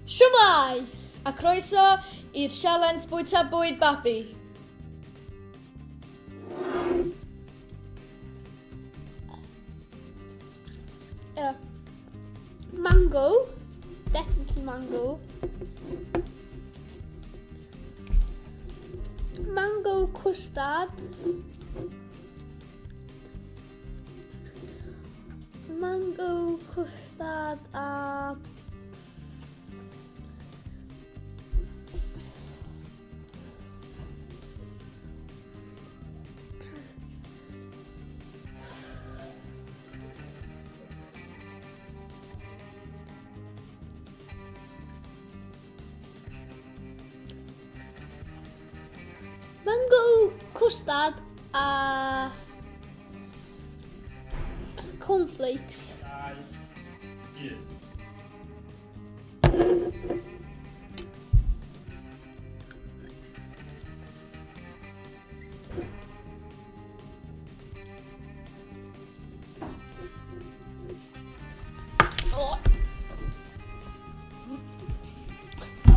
Shwmae! A croeso i'r sialens bwyta bwyd babi. Mango. Definitely mango. Mango custard. Mango custard a Mango custard a cornflakes. 2, 1. Oh.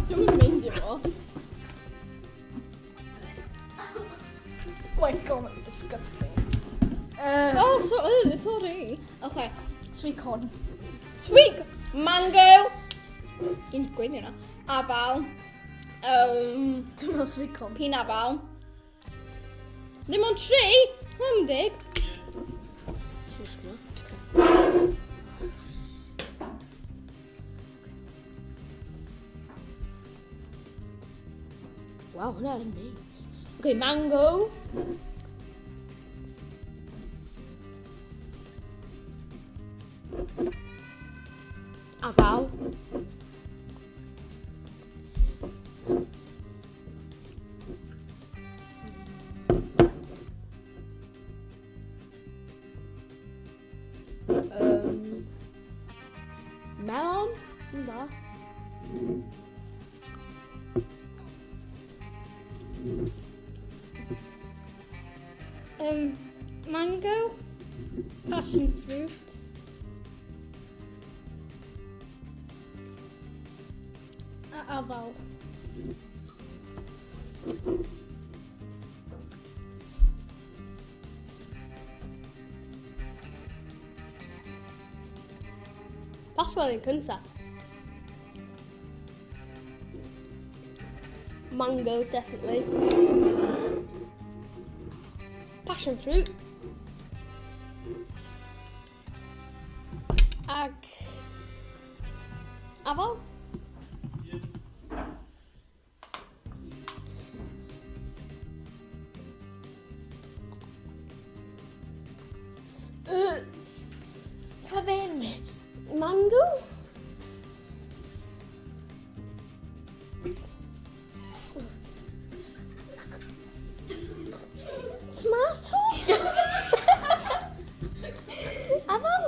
Dwi'n meindio fo. Oh my god, that's disgusting. Oh, so, sorry. Okay. Sweet corn. Sweet mango. Dwi'n gweud hynna. Afal. Dwi'n meddwl sweet corn. Pinafal. Ddim ond 3. Mae'n dig. Wow, hwnna'n neis. Okay, mango. Afal. Melon. Na. Mango. Passion fruit. A afal. That's one yn cynta. Mango, definitely. Passion fruit. Ag afal. 1. Ta fe'n mango? Tomato? Afal?